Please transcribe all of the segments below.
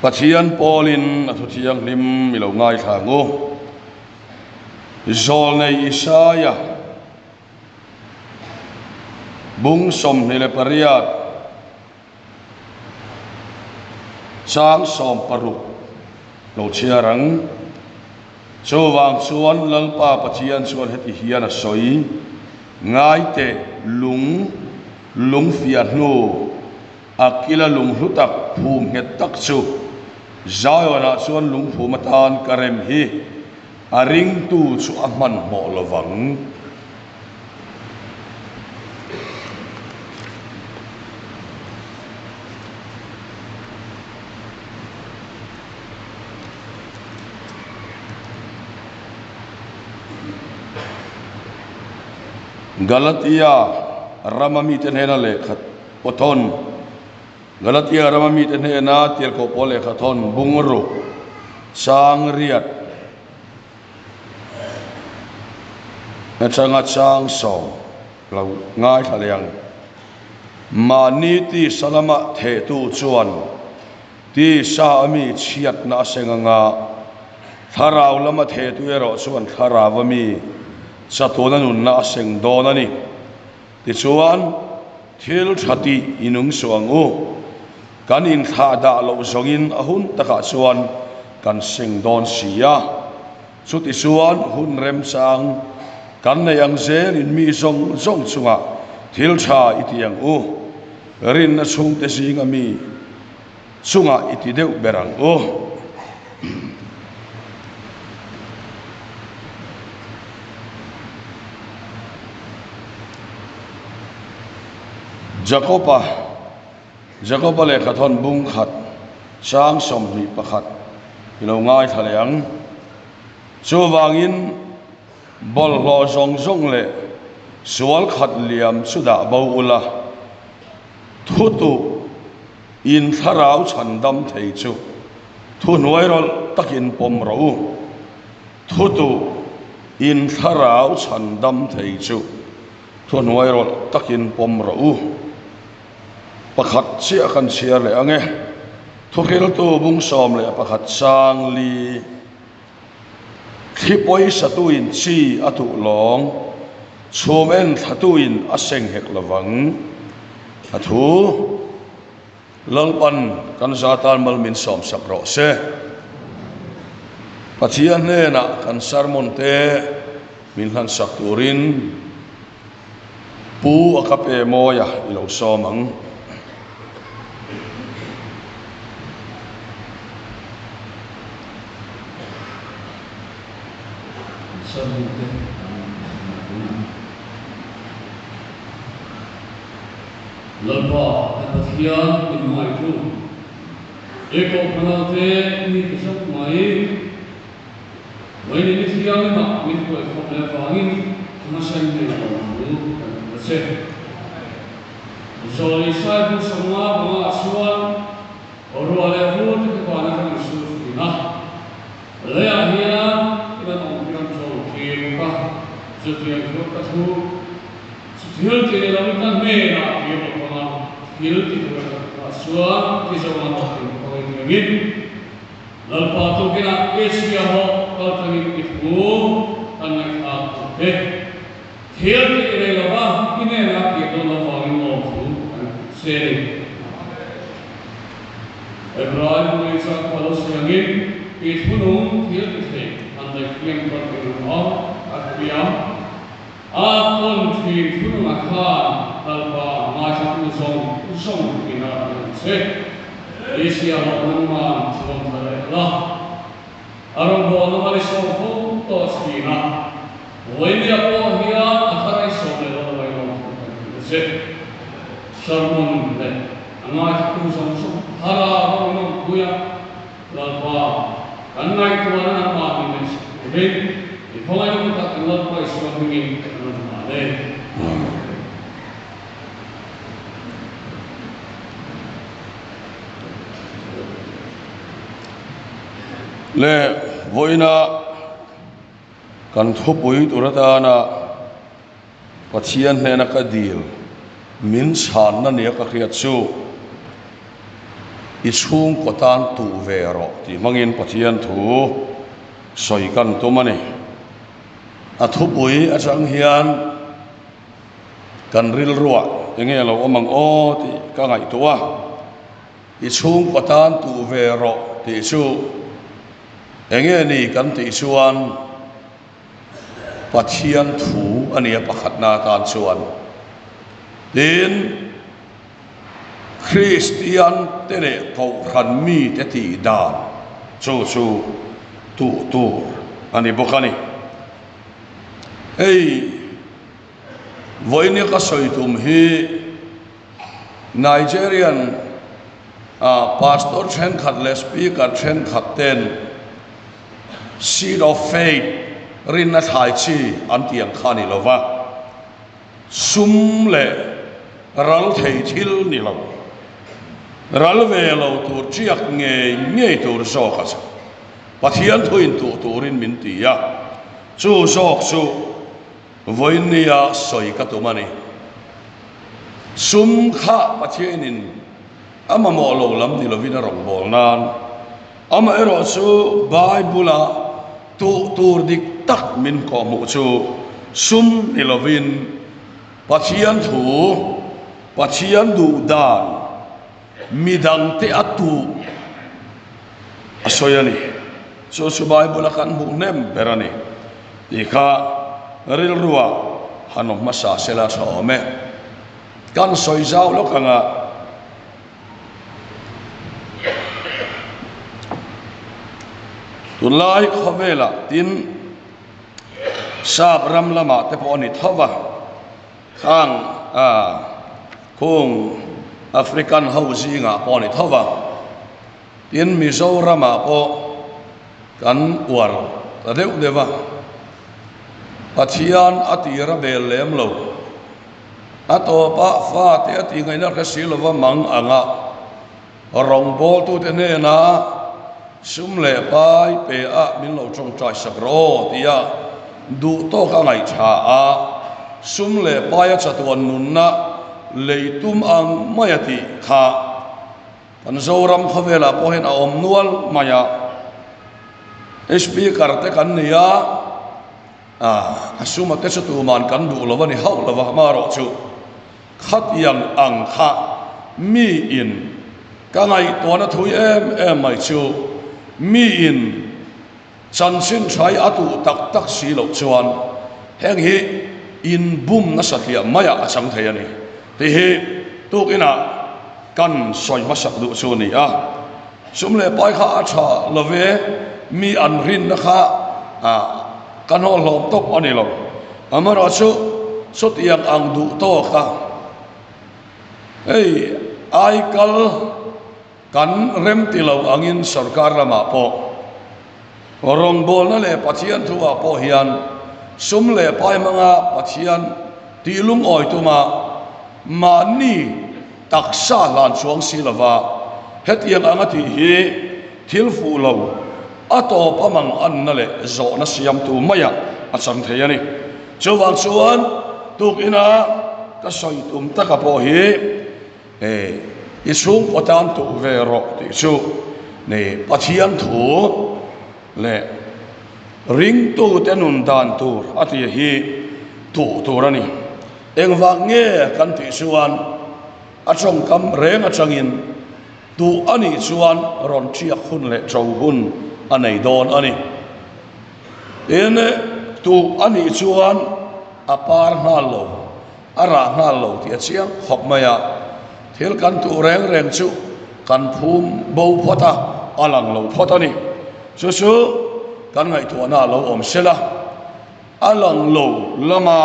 Pathian pawlin a thu thianghlim i lo ngaithla ang u. Zawlnei Isaia bung 28 chang 60 lo chhiar ang. Chuvang chuan Lalpa Pathian chuan heti hian a sawi, Ngai teh lung, lung fiah hnu, a kila lung hlu tak phum nghet tak chu Zion-ah chuan lungphum atan ka rem hi a ringtu chu a hmanhmawh lo vang. Galatia rama mite hnena lehkha pawthawn Galatia rama mite hnena tirhkoh pawl lehkha thawn bungruk chang riat atanga chang sawm lo ngaithla leh ang. Mahni tisa lama thehtu chuan tisa a mi chhiatna a seng anga, thlarau lama thehtu erawh chuan thlarau a mi chatuna nunna a seng dawn a ni. Tichuan, thil tha tih i nung suh ang u. Kan inthlah dah loh zawngin a hun takah chuan kan seng dawn si a. Chutichuan, hun remchang kan nei ang zelin mi zawng zawng chungah thil tha i ti ang u. Rinna chhungte zinga mi chungah i ti deuh ber ang u. Jakoba, Jakoba lehkhathawn bung khat chang 21 i lo ngaithla leh ang. Chuvangin bawlhhlawh zawng zawng leh sual khat liam chu dah bo ula, thutuh In thlarau chhan dam thei chu thu hnuai rawlh takin pawm rawh u. Thu tuh in thlarau chhan dam thei chu thu hnuai rawlh takin pawm rawh u. Pakhat chiah kan chhiar leh ang e. Thuhriltu bung 11 chang li thli pawisatuin chi a tuh lawng, chhum en thlatuin a seng hek lovang. A thu Lalpan kan zatan mal min sawmsak rawh se. Pathian hnenah kan sermon te min hlansak turin Pu a ka pe mawi a i lo sawm ang. Sermon te kan ngaihtuah ang. Lalpa kan Pathian min hmangaihtu, e kohhran te mi ti zawk mai. Vawiin ni thianghlimah min huaihkhawm leh avangin hmasain nei lo thu kan hmu a che. Zawlei sai bu 50 bangah chuan ruah leh vur te khi van atang in sur thin a, leiah hian in an awm hian chaw tir bawk a, chutiang chuan ka thu chu thil ti ni loin ka hnenah tir lo panga thil ti tur a ka thuah chuan ti zo ang a ti bawk ang intiangin Lalpa tukinah Asia ho kal tangin i thu kan ngaihthlak tur te, thil tih i nei lova i hnenah kir dawn lo vangin lawm thu kan hrilh che a ni. Hebrai mui chuan khual lo siangin i thunung thil ti thei an daihfiam tawn i rum a, a hriam a tawn thin thunungah khan Lalpa ngaithlatu zawng zawng ina a awm che. Asia hlawh nangman chuan tha leh la. A rawngbawlna mal i sawm fo tawh thin a, Vawinia pawh hian a thar i sawm leh lo mai lo thu kan hrilh a che. Sermon leh a ngaithlatu zawng zawng thar a rawn inawmpui a, Lalpa, kan ngaihtuahna nangmah min ngaihsak turin i khawngaih lutuk kan Lalpa Isua hmingin kan rawn hlan e. Le vawiina kan thupui tur atana Pathian hnena ka dil min chhanna nia ka hriat chu. I chhungkaw tan tuh ve rawh tih hmangin Pathian thu sawi kan tum a ni. A thupui atang hian kan rilruah enge lo awm ang aw tih ka ngaihtuah a, I chhungkaw tan tuh ve rawh tih chu enge ni kan tih chuan, Pathian thu a nia pakhatna atan chuan. Tin, Kristian te leh Kohhran mite tih dan chu chu tuh tur a ni bawk a ni. Hei vawinia ka sawi tum hi Nigerian Pastor thenkhat leh Speaker thenkhat ten Seed of faith, rinna thlai chi an tih ang kha a ni lo va, sum leh ral thei thil ni lo, ral ve lo tur chiak ngei ngei tur zawk a chu Pathian thuin tuh turin min ti a, chu zawk chu vawinia sawi ka tum a ni. Sum kha Pathianin a mamawh lo lam ni lovin a rawngbâwl nan. Amaherawh chu Bible-a tuh tur dik tak min kawhhmuh chu sum ni lovin Pathian thu, Pathian duh dan midangte a tuh a sawi a ni. Chu chu Bible-a kan hmuh hnem ber a ni tih kha rilruah han awm hmasa sela tha awm e. Kan sawi zau lawk ang a. Tunlai khawvelah tin sap ram lamah te pawh a ni tho va, khang khung African ho zingah pawh a ni tho va, tin Mizoramah pawh kan uar ta deuh deuh a, Pathian a tira bel lem lo. A tawpah fate a tih ngaihna hre si lova mang anga rawngbawltute hnena sum leh pai pe a min lo tawngtai sak rawh aw tia duh tawk a ngaihthla a, sum leh pai a chatuan nunna lei tum ang mai a tih kha kan Zoram khawvelah pawh hian a awm nual mai a. Speaker te kan ni a. A suma te chu tuman kan duh lo a ni hauh lo va, amaherawhchu khatiang ang kha miin ka ngaihtuahna thui em em mai chu miin chanchin tha hi a duh tak tak si loh chuan heng hi inbum nasa hliah maiah a chang thei a ni tih hi tukinah kan sawi hmasak duh chu a ni a. Sum leh pai kha a tha lo ve, mi an rinna kha ka hnawh hlawm tawp a ni lo. Amaherawhchu chutiang ang duh tawk a, hei aikal kan remti lo angin sorkar lamah pawh rawngbawlna leh Pathian thuah pawh hian sum leh pai hmanga Pathian tih lungawi tuma mahni Taksa hlan chuang si lova hetiang anga tih hi thil fuh lo, a tawp a mang anna leh zawhna siamtu maiah a chang thei a ni. Chuvang chuan tukina ka sawi tum taka pawh hi i chhungkaw tan tuh ve rawh tih chu ni Pathian thu leh ringtute nun dan tur a tih hi tuh tur a ni. Engvang nge kan tih chuan a tawngkam reng atangin duh a nih chuan rawn ṭiak hun leh ṭo hun a nei dawn a ni. Tin, duh a nih chuan a par nghal lo, a rah nghal lo tih a chiang khawp mai a. Thil kan tuh reng reng chu kan phum bo phawt a, a lang lo phawt a ni. Chu chu kan ngaihtuahna a lo awm sela. A lang lo lama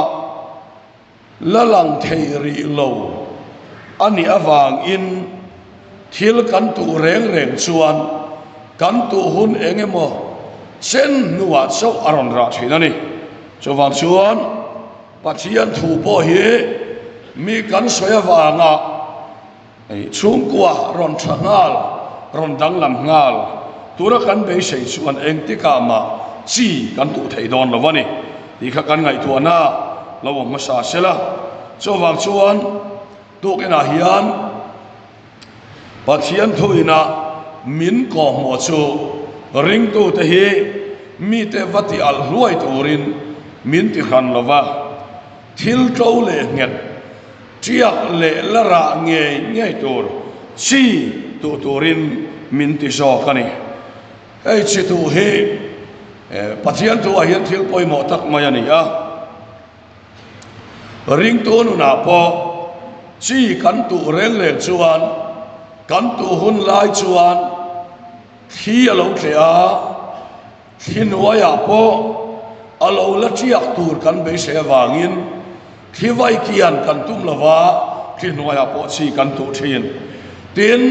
la lang thei rih lo a nih avangin thil kan tuh reng reng chuan kan tuh hun eng emaw chen hnuah chauh a rawn rah thin a ni. Chuvang chuan Pathian thu pawh hi mi kan sawi avanga Chhungkua rawn tha nghal, rawn danglam nghal tura kan beisei chuan engtikah mah chi kan tuh thei dawn lo a ni tih kha kan ngaihtuahna lo awm hmasa sela. Chuvang chuan tukinah hian Pathian thuinah. min kawhmawh chu ringtute hi mite va ti alh hluai turin min ti hran lo va, thil tlo leh nghet, tiak leh la rah ngei ngei tur chi tuh turin min ti zawk a ni. Hei chi tuh hi Pathian thuah hian thil pawimawh tak mai a ni a. Ringtu nunah pawh chi kan tuh reng reng chuan kan tuh hun lai chuan thli a lo tleh a, thli hnuaiah pawh a lo la tiak tur kan beisei avangin thli vai kian kan tum lo va, thli hnuaiah pawh chi kan tuh thin. Tin,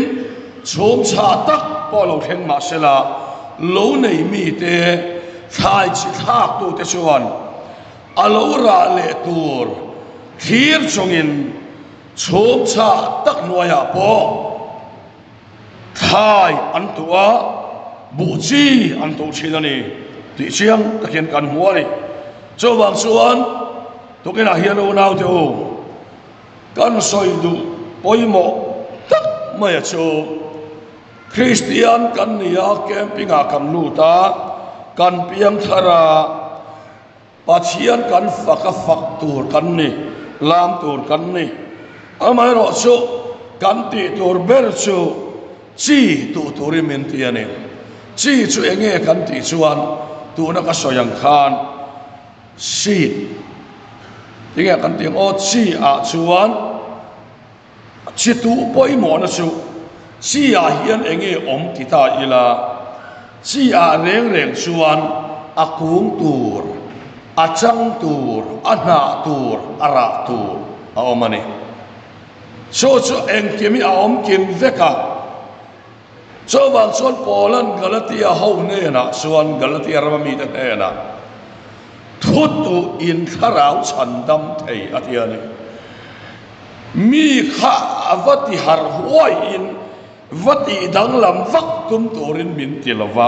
chhum chhah tak pawh lo thleng mah sela lo nei mite thlai chi thlaktute chuan A lo rah leh tur thlir chungin chhum chhah tak hnuaiah pawh thlai an tuh a, buh chi an tuh thin a ni tih chiang takin kan hmu a ni. Chuvang chuan tukinah hian unaute u, kan sawi duh pawimawh tak maia chu Kristian kan ni a, camping-ah kan lut a, kan piang thar a, Pathian kan fak a fak tur kan ni, lam tur kan ni. Amaherawh chu kan tih tur ber chu chi tuh turin min ti a ni. Chi chu eng nge kan tih chuan tuna ka sawi ang khan seed tinge kan tih ang aw chi ah chuan chi tuh pawimawhna chu chi ah hian eng nge awm ti ta ila, chi ah reng reng chuan a kung tur, a chang tur, a hnah tur, a rah tur a awm a ni. Chu chu engkim hi a awm kim vek a. Chuvang chuan Paula'n Galatia ho hnenah chuan Galatia rama mite hnenah thu tuh in thlarau chhandam thei a ti a ni. Mi kha a va ti harh huaiin va tih danglam vak tum turin min ti lo va,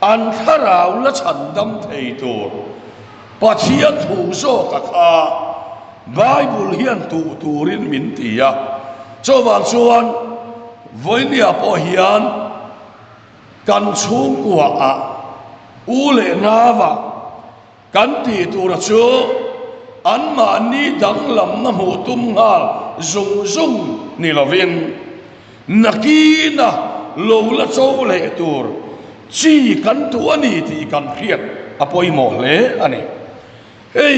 an thlarau la chhandam thei tur Pathian thu zawka kha Bible hian tuh turin min ti a. Chuvang chuan vawinia pawh hian kan chhungkuaah u leh nava Kan tih tura chu anmahni danglamna hmuh tum nghal zung zung ni lovin, nakina lo la cho leh tur chi kan tuh a ni tih kan hriat a pawimawh hle a ni. Hei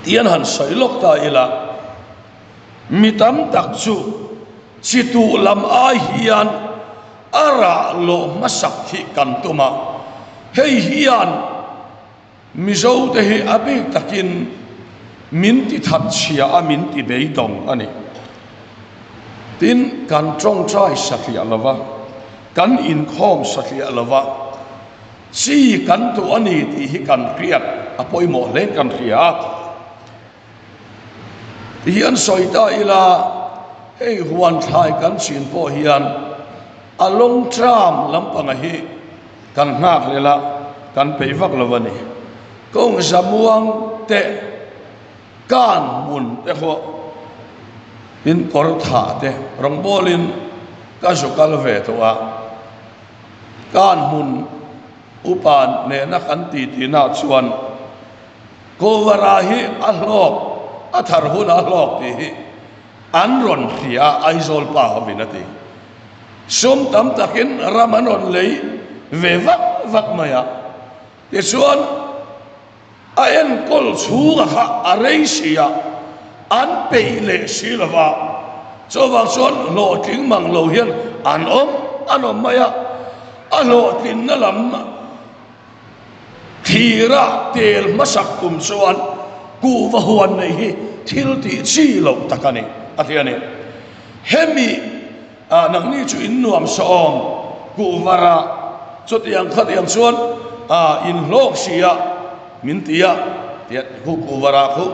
tian han sawi lawk ta ila, mi tam tak chu chi tuh lam ai hian A rah lawh hmasak hi kan tum a, hei hian Mizote hi a bik takin min ti that chhia a, min ti beidawng a ni. Tin, kan tawngtai satliah lo va, kan inkhawm satliah lo va, chi kan duh a ni tih hi kan hriat a pawimawh hle kan hria a. Ti hian sawi ta ila, hei huan thlai kan chin pawh hian a long term lampanga hi kan nghak lel a, kan peih vak lo a ni. Kawng zamuang te, kan hmun te pawh in kawr thah te rawngbawlin ka zu kal ve tawh a, kan hmun upa nena kan titi-na chuan Kovara hi a hlawk, a thar hunah a hlawk tih hi an rawn hria a, Aizawl pa hovin a ti. Sum tam takin ram an rawn lei ve vak vak mai a, tichuan a enkawl chhunga kha a rei si a, an peih leh si lo va, chuvang chuan hlawhtling mang lo hian an awm an awm mai a, a hlawhtlinna lam Thira tel hmasak kum chuan kuhva huan nei hi thil tih chi loh tak a ni, a ti a ni. Hemi ah nangni chu in nuam sawm kuhva rah chutiang khatiang chuan ah in hlawk si a min ti a, tia khu kuhva rah khu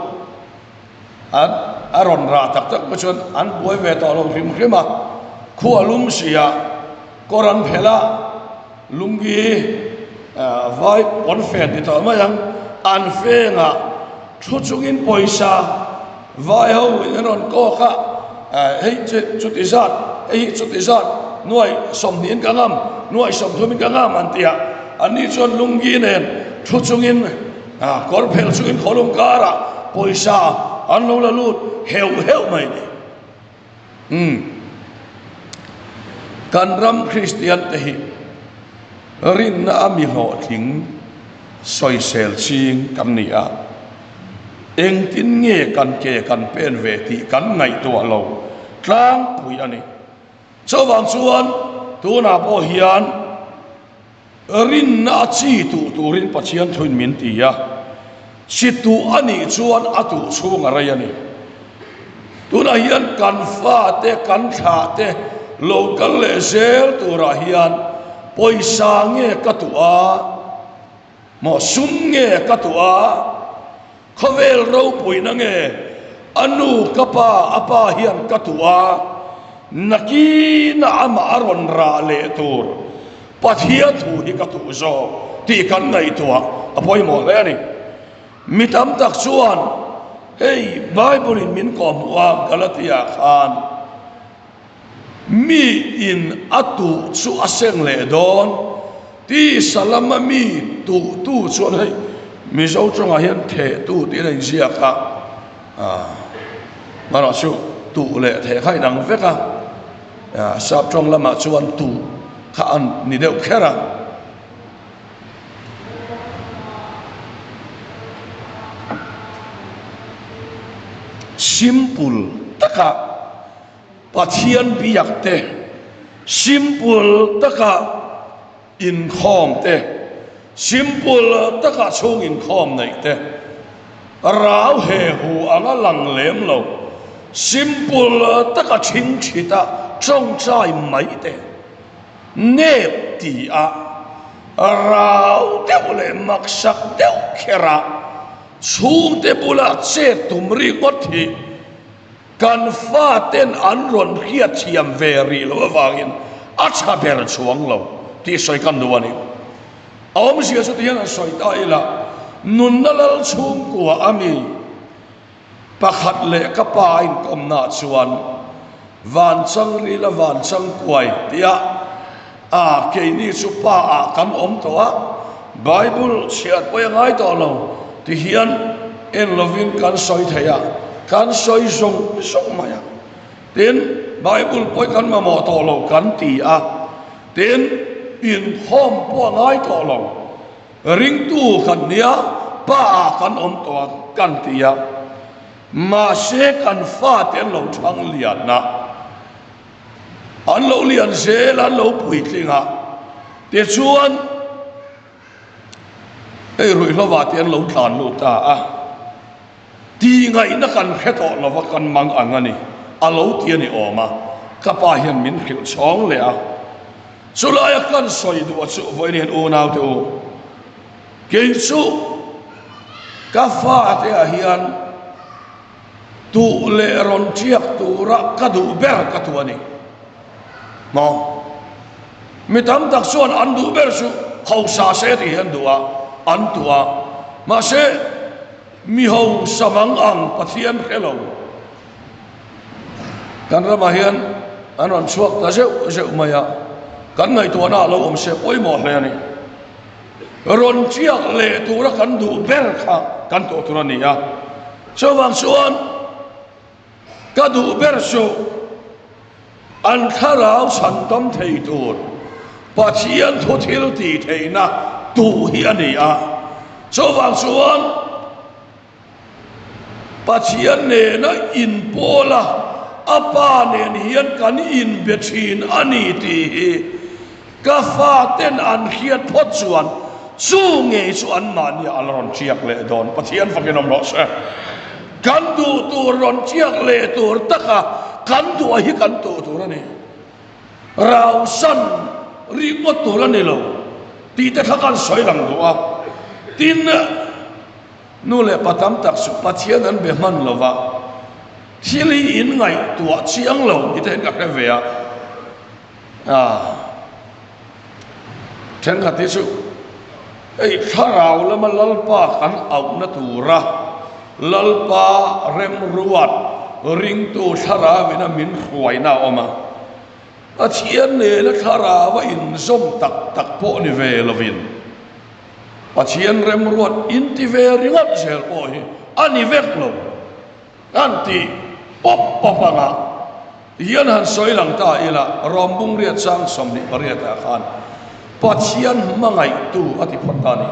an a rawn rah tak tak pawh chuan an buai ve tawh lo hrim hrim a, khu a lum si a, kawr an phelh a. Lungi vai pawn fen ti tawh mai ang, an fengah thu chungin pawisa vai ho in an rawn kawk a, hei chu chuti zat Hei hi chuti zat nuai sawmhnihin ka ngam, nuai sawmthumin ka ngam an ti a. Anni chuan lungi nen thu chungin kawr phelh chungin khawlum karah pawisa an lo la lut heuh heuh mai a ni. Umm. Kan ram Kristian te hi rinna a mi hlawhtling sawisel ching kan ni a. Engtin nge kan ke kan pen ve tih kan ngaihtuah lo tlangpui a ni. Chuvang chuan tunah pawh hian rinna a chi tuh turin Pathian thuin min ti a, chi tuh a nih chuan a tuh chhung a rei a ni. Tunah hian kan fate, kan thlahte lo kal leh zel turah hian pawisa nge ka tuh a? Maw sum nge ka tuah a? Khawvel ropuina nge a nu ka pa a pa hian ka tuah a? Nakina amah a rawn rah leh tur Pathian thu hi ka tuh zawk tih kan ngaihtuah a pawimawh hle a ni. Mi tam tak chuan hei Bible in min kawhhmuh a Galatia khan Mi in a tuh chu a seng leh dawn, tisa lama mi tuh tu chuan hei Mizo tawngah hian theh tu tiin a inziak a, amaherawh chu tuh leh theh kha inang vek a, sap tawng lamah chuan tuh kha a ni deuh kher a. Simple taka Pathian biak te, simple taka inkhawm te, simple taka chhung inkhawm neih te, rau he hu anga lang lem lo, simple taka chhingchhita tawngtai mai te, nep ti a, rau deuh leh maksak deuh kher a chhungte bula chet tum rikngawt hi Kan faten an rawn hriatthiam ve rih loh avangin a tha ber chuang lo tih sawi kan duh a ni. A awmzia chu tihian an sawi ta ila, nunna lal chhungkua a mi pakhat leh ka pa a inkawmnaah chuan van chang rila van chang kuai tia a keini chu pa ah kan awm tawh a, Bible chhiat pawh i ngai tawh lo ti hian en lovin kan sawi thei a, kan sawi zawng zawng mai a. Tin, Bible pawh i kan mamawh tawh lo kan ti a, tin, inkhawm pawh a ngai tawh lo, ringtu kan nia, pa ah kan awm tawh a kan ti a, mahse kan fate an lo thang lian a. An lo lian zel, an lo puitling a, tichuan hei ruihhlovah te an lo tlan lut ta a, tihngaihna kan hre tawh lova kan mang ang a ni, a lo ti a ni awm a, ka pa hian min hrilh chhawng leh a, chulaia kan sawi duh a chu vawiin hian unaute u, kei chu ka fate ah hian Duh leh rawn ṭiak tura ka duh ber ka tu a ni. Maw? Mi tam tak chuan an duh ber chu hausa se tih hi an duh a, an tu a. Mahse, mi hausa mang ang Pathian hre lo. Kan ramah hian an rawn chhuak ta zeuh zeuh mai a, kan ngaihtuahna a lo awm se pawimawh hle a ni. Rawn chiak leh tura kan duh ber kha kan tuah tur a ni a, chuvang chuan ka duh ber chu an thlarau chhan tam thei tur Pathian thu thil tih theihna tuh hi a ni a, chuvang chuan Pathian nena inpawl a, a Pa nen hian kan inbe thin a ni tih hi ka faten an hriat phawt chuan chu ngei chu anmahni a la rawn chiak leh dawn. Pathian fakin awm rawh se. Kan duh tur rawn chiak leh tur taka kan duh a hi kan tuh tur a ni. Rausan rikngawt tur a ni lo tih te kha kan sawi lang duh a. Tin, Nu leh pa tam tak chu Pathian an be hman lo va, thil hi in ngaihtuah chiang lo ti te hian ka hre ve a. Aaa thenkhat hi chu hei thlarau lama Lalpa kan auhna tura Lalpa remruat ringtu thlarauin a min hruaina a awm a. Pathian nena thlarau a inzawm tak tak pawh ni ve lovin Pathian remruat inti ve ringawt zel pawh hi a ni vek lo. An ti pawp pawp ang a, tihian han sawi lang ta ila, Rom bungriat chang 28 ah khan Pathian hmangaihtu a ti phawt ta a ni.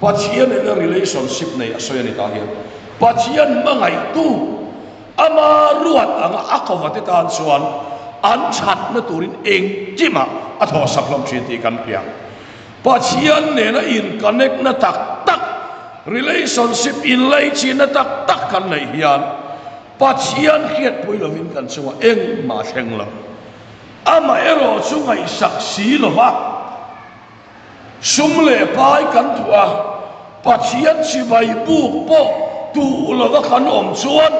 Pathian nena relationship nei a sawi a ni tah hian. Pathian hmangaihtu ama ruat anga a kovate tan chuan an thatna turin engkimah a thawhsak hlawm thin tih kan hria. Pathian nena in connect na tak tak, relationship inlaichinna tak tak kan neih hian Pathian hriatpui lovin kan chungah engmah a thleng lo. Amaherawh chu ngaihsak si lova sum leh pai kan thuh a, Pathian chibai buk pawh tuh lova kan awm chuan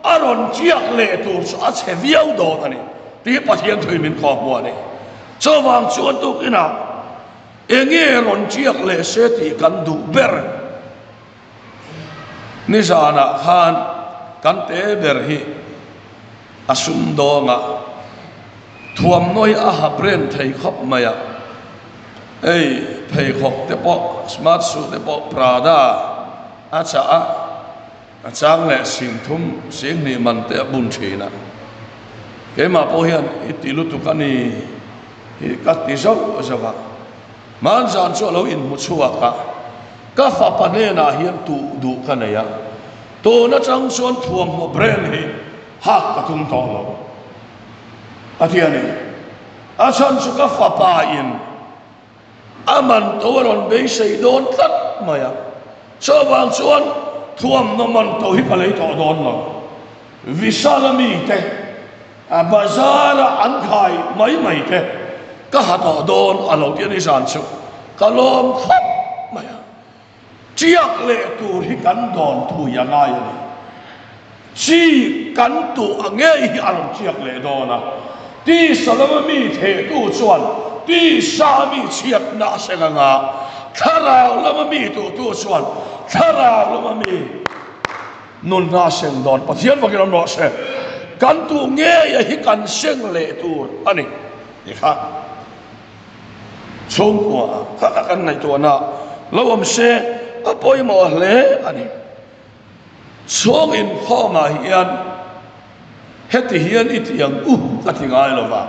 a rawn tiak leh tur chu a chhe viau dawn a ni tih Pathian thuin min khawhmuh a ni. Chuvang chuan tukinah enge rawn tiak leh se tih kan duh ber. Nizanah khan kan te ber hi a sumdawng a, thuamnawi a ha brand thei khawp mai a, hei pheikhawk te pawh smart shoe te pawh Prada a chah a, A chang leh singthum singhnih man te a bun thin a, keimah pawh hian i ti lutuk a ni hi ka ti zauh zauh a, hmanzan chu a lo inhmu chhuak a, ka fapa hnenah hian tuh duh ka nei a, tun atang chuan thuamhnaw brand hi hak ka tum tawh lo a ti a ni, a chhan chu ka fapa in A man to a rawn beisei dawn tlat mai a, chuvang chuan thuamhnaw man to hi ka lei tawh dawn lo. Vishal-a mite bazar-a an khai mai mai te ka ha tawh dawn a lo ti a ni zan chu ka lawm khawp mai a. Tiak leh tur hi kan dawn thui a ngai a ni. Chi kan tuh a ngei hi a rawn tiak leh dawn a. Tisa lama mi thehtu chuan tisa mi chhiatna a seng ang a, thlarau lama mi tuhtu chuan thlarau lama mi nunna a seng dawn. Pathian vakin awm rawh se. Kan tuh ngei a hi kan seng leh tur a ni. Tikha. Chhungkua kha kha kan ngaihtuahna lo awm se a pawimawh hle a ni. Chhung inkhawmah hian heti hian i ti ang u ka ti ngai lo va,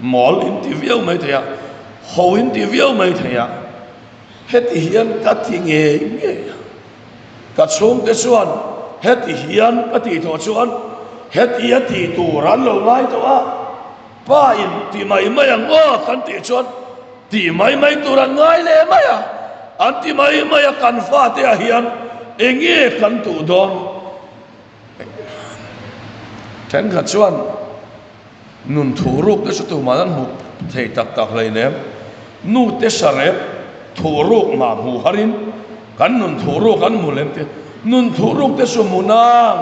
mawl in ti viau mai thei a, ho in ti viau mai thei a, heti hian ka ti ngei ngei a. Ka chhungte chuan heti hian ka tih tawh chuan heti a tih tur an lo ngai tawh a. Pa in ti mai mai ang aw kan tih chuan ti mai mai tur an ngai leh mai a, an ti mai mai a kan fate ah hian enge kan tuh dawn? Thenkhat chuan nun thuhruk te chu tumah an hmu thei tak tak hleinem, nu te sarep thuhruk mah hmu harin kan nun thuhruk an hmu lem te, nun thuhruk te chu hmu nang.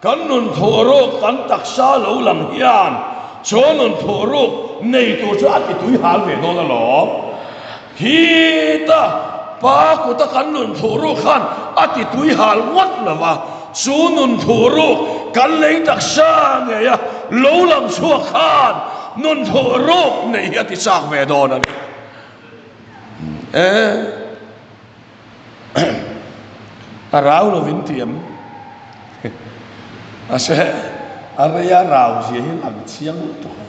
Kan nun thuhruk kan taksa lo lang hian chu nun thuhruk nei tur chu a ti tui hal ve dawn alawm. Khita pa kuta kan nun thuhruk khan a ti tui hal ngawt lo va, chu nun thuhruk kan lei taksa ngeia lo lang chhuak khan nun thuhruk nei hi a ti chak ve dawn a ni. E. A rau lovin tiam a se a rei a rau zia hi lang chiang lutuk a,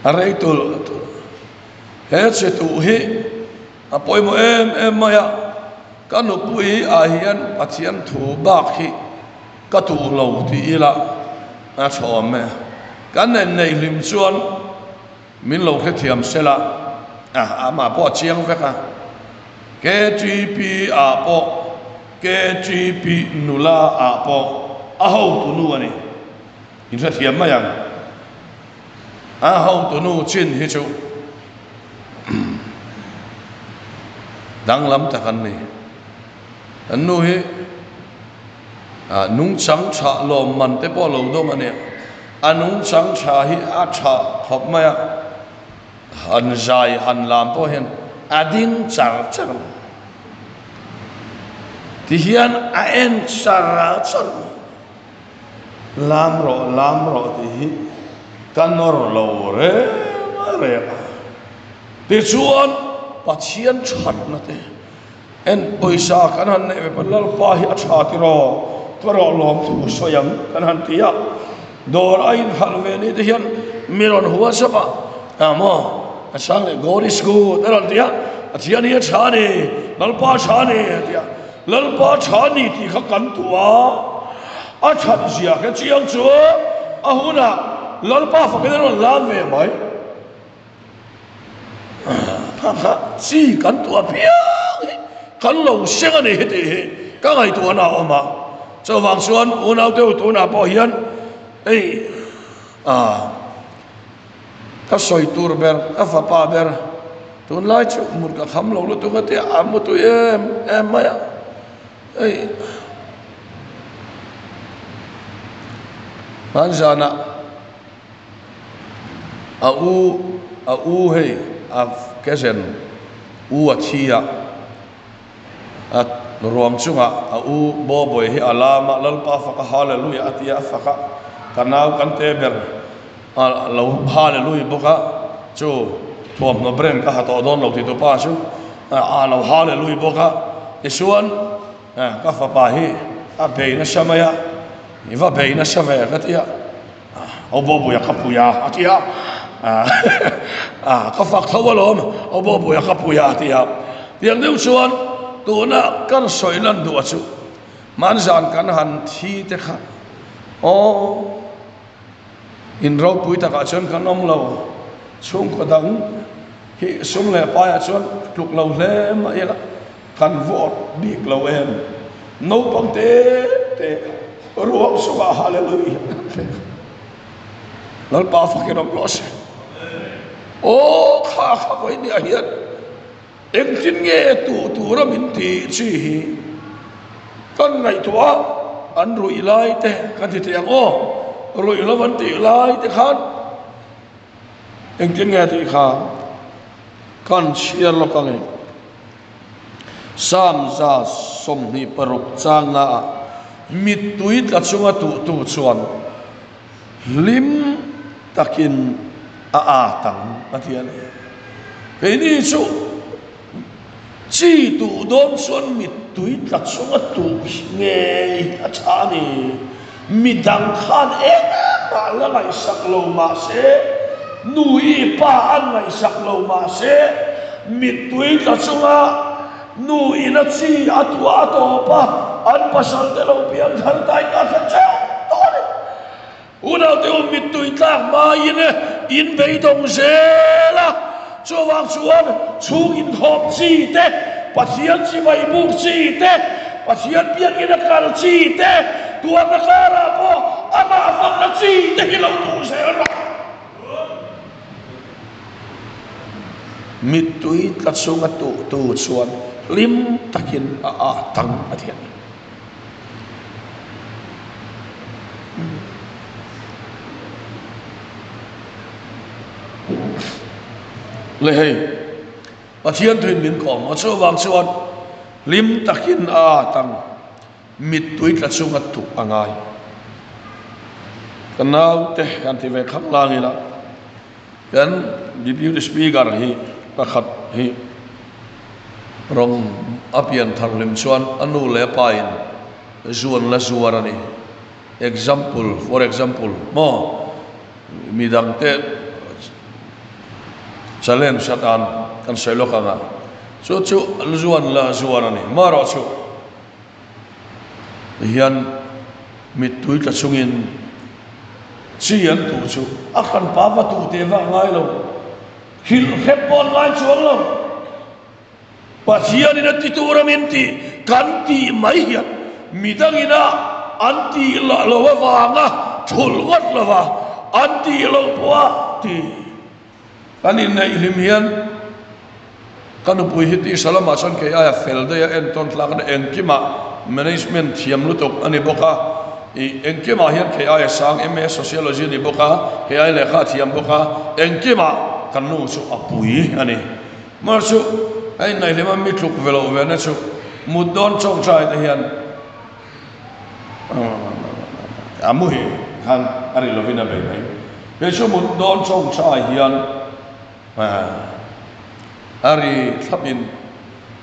a rei tulh tulh. He che tuh hi a pawimawh em em mai a, ka nupui ah hian Pathian thu bak hi ka tuh lo tih ila a tha awm e. Kan inneih hlim chuan Min lo hrethiam sela, amah pawh a chiang vek a. KTP ah pawh, KTP nula ah pawh a hotu nu a ni. In hrethiam mai ang. A hotu nu chin hi chu danglam tak an ni. An nu hi nungchang tha lawmman te pawh lo dawng a nia. A nungchang tha hi a tha khawp mai a, han zai han lam pawh hian a ding char char mai. Tihian a en char char mai. Lam rawh, lam rawh tih hi. Ka nawr lo reng reng a. Tichuan, Pathian thatna te en pawisa kan han neih ve pawh Lalpa hi a tha tiraw, ka rawh lawm thu sawi ang kan han ti a. Dawr a inhralh ve ni te hian mi rawn hua sap a, a maw a chang leh God is good a rawn ti a, Pathian hi a tha a ni, Lalpa a tha a ni a ti a. Lalpa tha a ni tih kha kan tuh a, a that zia kha chiang chu a hunah Lalpa fakin a rawn lam ve mai. Kha kha chi kan tuah piang hi kan lo seng a ni hi tih hi ka ngaihtuahna a awm a. Chuvang chuan unau deuh tunah pawh hian hei ah ka sawi tur ber ka fapa ber tunlai chu mut ka kham lo lutuk a tia a mu tui em em mai a hei hmanzanah. A u a u hei a cousin u a thi a, a ruang chungah a u Bawbawi hi a lam a, Lalpa faka Hallelujah a ti a, a fak a, ka nau kan te ber a lo Hallelujah bawk a, chu thuamhnaw brand ka ha tawh dawn lo ti tu pa chu a lo Hallelujah bawk a, tichuan ka fapa hi a bei nasa mai a, i va bei nasa ve ka ti a. Aw Bawbuia ka pui a, a ti a. Ka fak tho alawm, Aw Bawbuia ka pui a, a ti a. Tiang deuh chuan tuna kan sawi lan duh a chu, hmanzan kan han thi te kha, aw, in ropui takah chuan kan awm lo, chhungkaw dang hi sum leh paiah chuan tluk lo hle mah ila, Kan vote bik lo em? Naupang te te ruang chungah Hallelujah kan pek. Lalpa fakin awm rawh se. Aw kha kha vawinia hian engtin nge tu tura min tih chi hi kan ngaihtuah a, an ruih lai te kan ti thei ang aw, ruih lo an tih lai te khan engtin nge tih kha kan chhiar lawk ang e. Psalm 126 changna ah mittui tla chunga tuhtu chuan hlim takin a at ang a ti a ni. Keini chu chi tuh dawn chuan mittui tla chunga tuh ngei a tha a ni. Midang khan engmah la ngaihsak lo mahse, nu-i pa an ngaihsak lo mahse, mittui tla chunga nu-in a chi a tuah a tawp a, an pasal te lo piang thar tai ka hre cheu tawh a ni. Unaute u mittui tlak hmain in beidawng zel a, chuvang chuan chhung inkhawm chi te, Pathian chibai buk chi te, Pathian biakina kal chi te, tuarna karah pawh amah fakna chi te hi lo duh zel rawh. Mittui tla chunga tuhtu chuan hlim takin a ah tang a thian. Le hei, Pathian thuin min kawm a, chuvang chuan hlim takin a tang mittui tla chunga tuk a ngai. Ka naute kan ti ve khang lang ila, kan Deputy Speaker hi pakhat hi rawng a pian thar hlim chuan a nu leh a pa in zuan la zuar a ni. Example, for example, maw midang te challenge atan kan sawi lawk ang a, chu chu zuan la zuar a ni. Marawh chu hian mittui tla chungin chi an tuh chu a hran pa va tuh teh vak ngai lo, hrilh hrep pawh an ngai chuang lo. Pathianin a ti tur a min tih kan tih mai hian midangin a an tih lah lo avanga thulh ngawt lova an tih loh pawh a ti. Kan inneih hlim hian ka nupui hi tisa lamah chuan kei aia fel daih a entawn tlak a ni. Engkimah management thiam lutuk a ni bawk a, ih engkimah hian kei aia sang MA Sociology a ni bawk a, kei aia lehkha a thiam bawk a, engkimah ka nu chu a pui a ni. Mar chu a inneih hlim a, mi tluk ve loh ve na chu mut dawn chawngchai te hian a muhi khan a ri lovin a bei mai. Kei chu mut dawn chawngchai hian a ri thlapin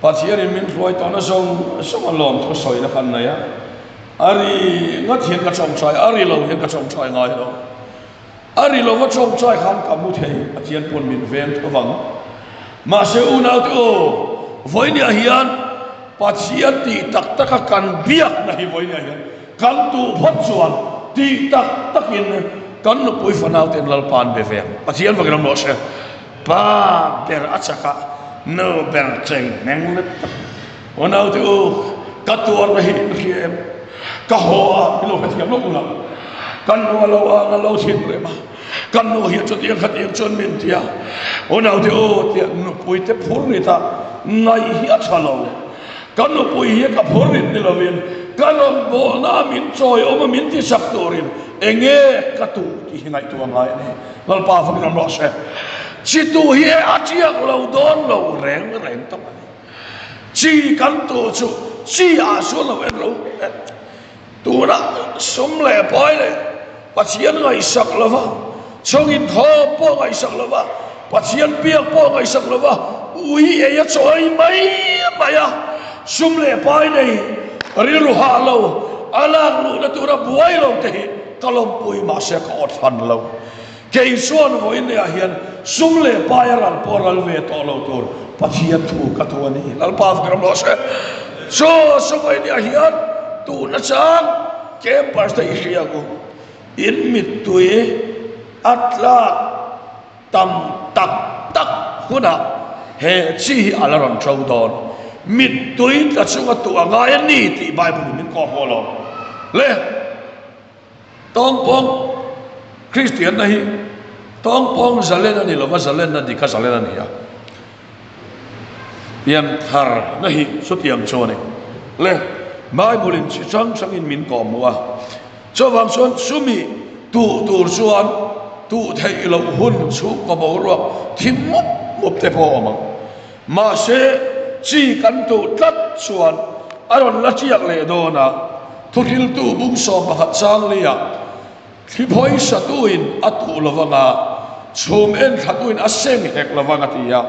Pathianin min hruai tawhna zawng zawng a lawm thu sawina kan nei a, a ri ngat hian ka chawngchai, a ri lo hian ka chawngchai ngai lo. A ri lova chawngchai khan ka mu thei, Pathian pawn min veng tho vang. Mahse unaute aw, vawinia hian Pathian tih tak taka kan biakna hi vawinia hian Kan duh phawt chuan tih tak takin kan nupui fanau ten Lalpa an be ve ang. Pathian vakin awm rawh se. Pa ber a chak a, nu ber cheng hneng let tak. Aw naute u, ka tuarna hi in hria em? Ka haw a, min lo hrethiam lawk ula. Kan nu a lo ang a lo thin rem a, kan nu hian chutiang khatiang chuan min ti a. Aw naute u, tia nupui te phur rit a, ngaih hi a tha lo. Ka nupui hi ka phur rit ni lovin ka rawngbawlna a min chawi awm a min tisak turin enge ka tuh tih hi ngaihtuah ngai a ni. Lalpa fakin awm rawh se. Chi tuh hi e a tiak lo dawn lo reng reng tawp a ni. Chi kan tuh chu chi ah chuan lo en lo e. Tunah sum leh pai leh Pathian ngaihsak lova, chawngin thawm pawh ngaihsak lova, Pathian biak pawh ngaihsak lova, ui ei a chawi mai mai a, sum leh pai nei rilru hah lo, a lak luhna tura buai lo te hi ka lawmpui mahse ka awt hran lo. Kei chuan vawiin lehah hian sum leh pai a ral pawh ral ve tawh lo tur Pathian thu ka tu a ni. Lalpa fak ram rawh se. Chaw saw vawiin lehah hian tuna chang campers te i hria ang u. In mittui a tlak tam tak tak hunah he chi hi a la rawn to dawn. Mittui tla chunga tuah ngai a ni tih Bible in min kawh hmuh alawm le. Tawngpawng Kristianna hi tawngpawng zalen a ni lova, zalenna dik a zalen a ni a. Piantharna hi chutiang chu a ni. Le, Bible-in chi hrang hrangin min kawhhmuh a, chuvang chuan chumi tuh tur chuan tuh theih loh hun chhungkaw boruak thi mup mup te pawh a awm ang. Mahse, chi kan tuh tlat chuan a rawn la chiak leh dawn a, thuhriltu bung 11 changleiah thli phawisa tuin a tuh lo vang a, chhum en thla tuin a seng hek lo vang a ti a.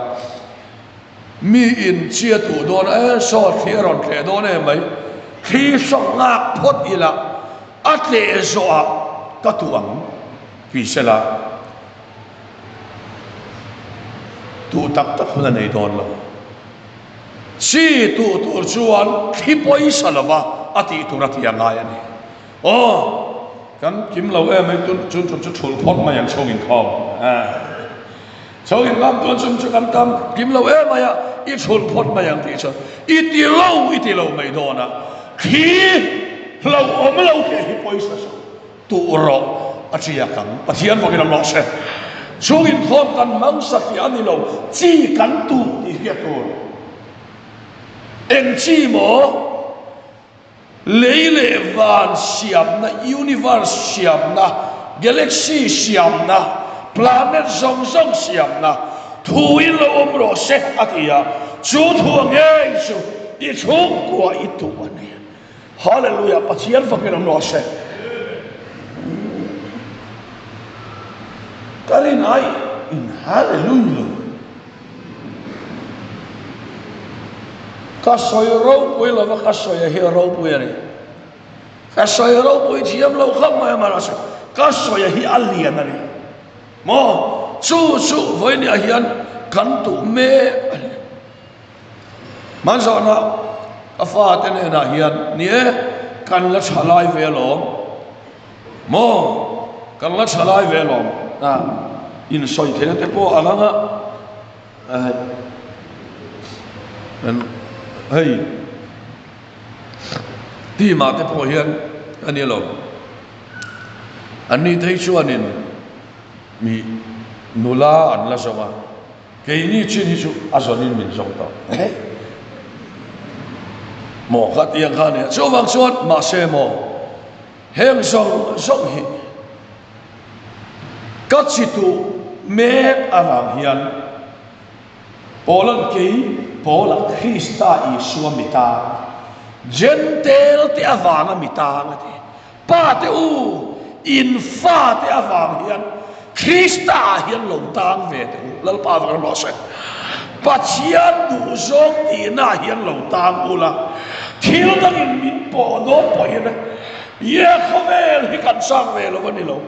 Miin chi a tuh dawn a, e saw thli a rawn tleh dawn em mai, thli hrawk ngak phawt ila a tleh zawhah ka tuh ang ti sela. Tuh tak tak hun a nei dawn lo. Chi tuh tur chuan thli pawisa lova a tih tur a ti a ngai a ni. Aw, kan kim lo em mai tun chun tum chu thul phawt mai ang chhung inkhawm. Chhung inkhawm tun chum chu kan tam kim lo em mai a, i thul phawt mai ang tih chuan i ti lo i ti lo mai dawn a, thli hlauhawm lo tih hi pawisa suh. Tuh rawh a tiak ang. Pathian vakin a rawh se. Chung inkhawm kan hmang satliah a ni lo, chi kan tuh tih hriat tur. Eng chi maw? Lei leh van siamna, universe siamna, galaxy siamna, planet zawng zawng siamna, thu in lo awm rawh se a ti a, chu thu a ngei chu i chhungkua i tuh a ni. Hallelujah Pathian fakin awm rawh se. Ka rin ai in hallelujah lo. Ka sawi ropui lova ka sawi a hi ropui a ni. Ka sawi ropui thiam lo khawp mai a mahse ka sawi a hi a lian a ni. Maw chu chu vawinia hian kan duh mek a ni. Hmanzahna ka fate hnenah hian, Ni e, kan la tha lai ve alawm. Maw, kan la tha lai ve alawm. A insawi theihna te pawh ang ang a, hei team ah te pawh hian a ni lo. Anni te hi chuanin mi nula an la zawng a. Keini chin hi chu a zawnin min zawng tawh e maw kha tiang kha nia chuvang chuan mahse maw heng zawng zawng hi ka chi tuh mek avang hian Paula'n kei Paula Krista Isua mi tang Jentail te avanga mi tang a ti. Pa te u, in fa te avang hian. Krista ah hian lo tang ve teh u. Lalpa vang rawh se. Pathian duhzawng tihna ah hian lo tang ula, thil dangin min pawh dawn pawhin Ye khawvel hi kan chak ve lo a ni lo,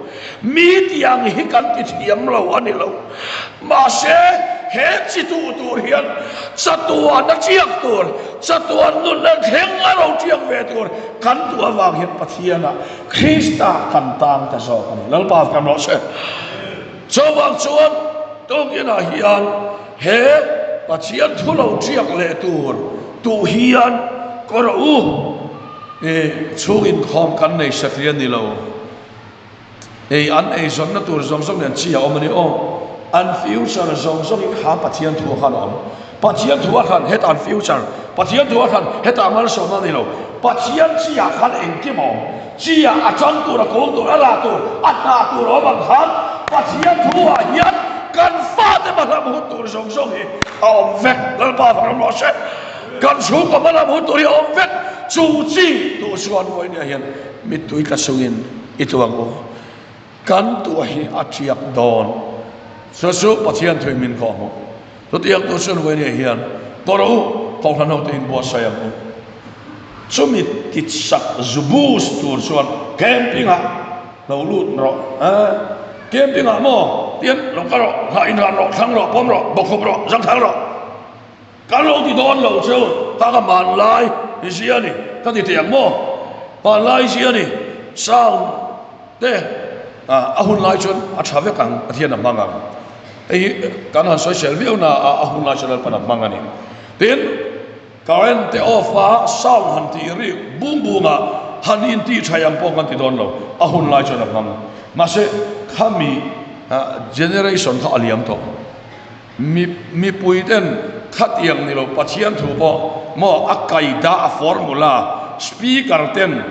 mi tiang hi kan ti thiam lo a ni lo. Mahse, he chi duh tur hian chatuan a tiak tur, chatuan nunna thleng a lo tiak ve tur kan duh avang hian Pathianah Krista kan tang ta zawk a ni. Lalpa kan rawh se. Chuvang chuan tukinah hian he Pathian thu lo tiak leh tur tuh hian ka rawh u. I chhung inkhawm kan nei satli a ni lo. Ei an eizawnna tur zawng zawng nen chi a awm a ni aw. An future zawng zawng hi kha Pathian thu a khan a awm. Pathian thu a khan hetah an future, Pathian thu a khan hetah malsawmna a ni lo. Pathian chi ah khan engkim a awm. Chi ah a chang tur, a kawng tur, a lah tur, a hna tur a awm ang khan Pathian thu ah hian kan fate hmalam hun tur zawng zawng hi a awm vek. Lalpa vang ram rawh se. Kan chhungkaw hmalam hun tur hi a awm vek. Chu chi duh chuan vawinia hian mittui tla chungin i tuang u. Kan tuah hi a tiak dawn. Chu chu Pathian thui min kawh hmuh. Chutiang tur chuan vawinia hian tawrh u, kohhran ho te in buatsaih ang u. Chumi tichak zubus tur chuan camping ah lo lut rawh. Camping ah maw? Tian lo kal rawh, hlah inran rawh, thlang rawh, pawm rawh, bawkhup rawh, zangthal rawh. Kan lo ti dawn lo chu ta ka hmanlai i zia a ni ka ti teh ang maw? Hmanlai i zia a ni sound te a hun lai chuan a tha vek ang Pathian a hmang ang. Hei hi kan han sawi sel viau na a a hun lai chuan Lalpan a hmang a ni. Tin, current te off a sound han tih rik bung bung a han intih thaih ang pawh kan ti dawn lo a hun lai chuan a hmang. Mahse khami generation kha a liam tawh. Mi mipui ten khatiang ni lo Pathian thu pawh maw a kaida a formula speaker ten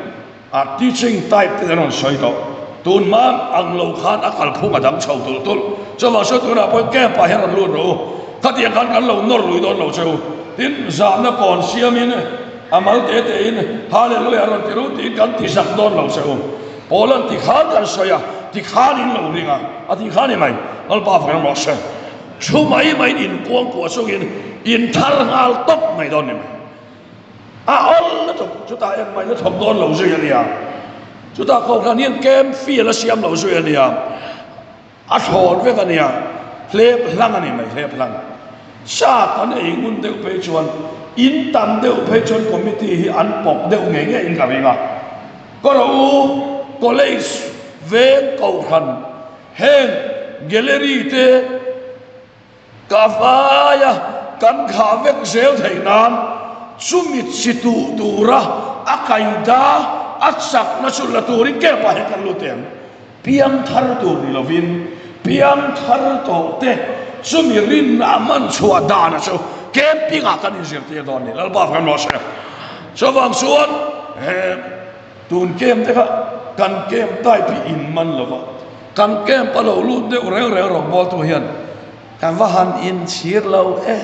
a teaching type ten an rawn sawi tawh. Tun hma ang lo khan a kalphung a dang chho tulh tulh. Chuvang chu tunah pawhin camp ah hian rawn lut rawh u. Khatiang khan kan lo nawr lui dawn lo che u. Tin zahna kawn siamin a mal te te in Hallelujah rawn ti ru tiin kan ti zak dawn lo che u. Paul-a'n ti khan kan sawi a, ti khan in lo ring a, a ti kha ni mai. Lalpa fak ram rawh se. Thu mai maiin inkuang kuah chungin in thar nghal tawp mai dawn ni mai. A awl lutuk, chutah engmah in a thawk dawn lo zui a nia. Chutah kohhran hian camp fee a la siam lo zui a nia. A thlawn vek a nia, hlep hlang a ni mai, hlep hlang. Sa kan ei ngun deuh phei chuan, in tam deuh phei chuan committee hi an pawp deuh ngei ngeiin ka ring a. Ka rawh u, college veng kohhran heng gallery te ka vaia kan khah vek zel theih nan chumi chi tuh tura a kaida a chakna chu la turin camp ah hian kan lut teh ang. Piangthar tur ni lovin piangthar tawh te chumi rinna a man chhuah dana chu camping ah kan inzirtir dawn ni. Lalpa kan rawh se. Chuvang chuan he tun camp te kha kan camp type hi in man lova kan camp a lo lut deuh reng reng rawngbawltu hian ka va han inchhir lo e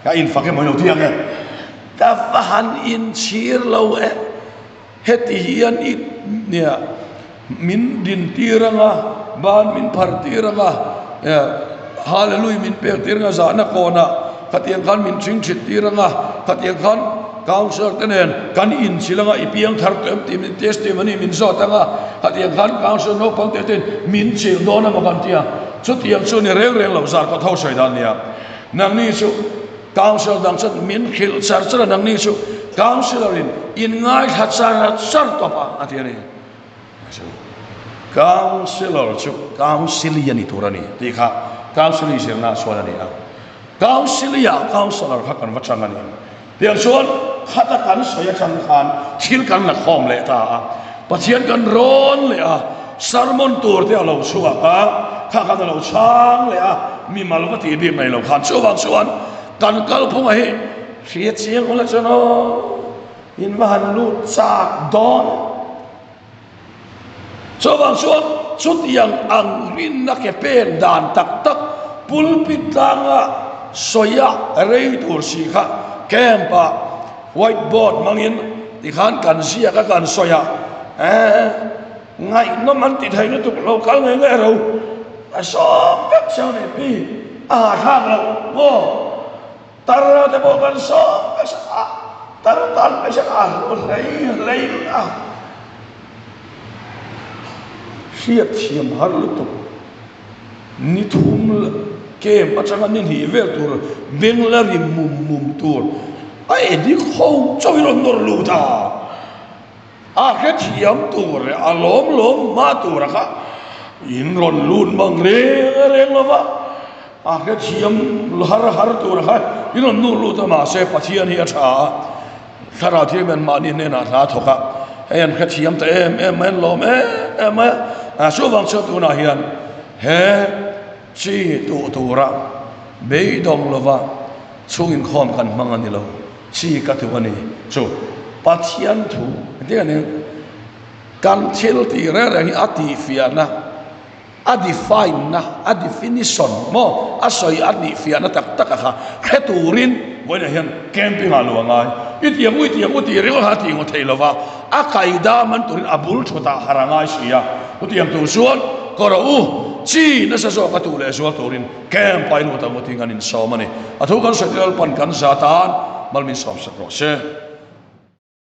ka infak emaw ilo ti ang e ka va han inchhir lo e. Heti hian i nia min din tir anga, ban min phar tir anga, Hallelujah min pek tir anga zahna kawnah khatiang khan min thing thit tir anga, khatiang khan councillor te nen kan inchilh anga i piang thar tawh em tih min testimony min zawt anga, khatiang khan councillor naupang te ten min chilh dawn emaw kan ti a, chutiang chu ni reng reng lo zar kawt ho sawi dan nia. Nangni chu. Councillor dang chuan min hrilh char char a, nangni chu Councillor in in ngaithla char char tawp a, a ti a ni. Councillor chu Councilli a ni tur a ni tih kha Councilli zirna chuan a ni a. Councilli-ah Councillor kha kan va chang a ni. Tiang chuan khata kan sawi atang khan thil kan la khawm leh ta a, Pathian kan rawn leh a, sermon tur te a lo chhuak a, kha khan a lo chhang leh a, mimal va tih bik mai lo khan chuvang chuan kan kalphunga hi hria chiang ula chuan aw in va han lut chak dawn. Chuvang chuan chutiang ang rinna ke pen dan tak tak pulpit tlanga sawia rei tur si kha camp ah white board hmangin tikhan kan ziak a kan sawi a, eh, ngaihnawm an ti thei lutuk lo kal ngei ngei ro. A sawm vek cheu ni pi a hahthlak loh maw? Tar te pawh kan sawm vek sa a, tar tan phei chuan a hlu hlei hlei a. Hriat thiam har lutuk ni thum camp atanga ni hnih vel tur beng la ri mum mum tur a edik ho chauhin rawn nawr lut a. A hrethiam tur leh a lawm lawm hma tura kha in rawn lut mang reng reng lo va, a hrethiam har har tura kha in rawn lut lut a, mahse Pathian hi a tha a, Thlarau Thianghlim hian mahni hnenah hla a thawk a, hei an hrethiam ta em em mai, an lawm em em mai a, chuvang chuan tunah hian he chi tuh tura beidawng lova chhung inkhawm kan hmang a ni lo. Chi ka tu a ni chu Pathian thu engtin a ni kan thil tih reng reng hi a tihfiahna a define na a definition maw a sawi a tihfiahna tak tak a kha hre turin vawiinah hian camping ah luh a ngai i tiang u i tiang u tih ringawt kha a tih ngawt thei lova a kaidam an turin a bul thutah har a ngai si a chutiang tur chuan ka rawh u chi nasa zawk a tuh leh zual turin Camp a inut ang uting an insawm a ni. A thu kan sawi tel pan kan za tan mal min sawm sak rawh se.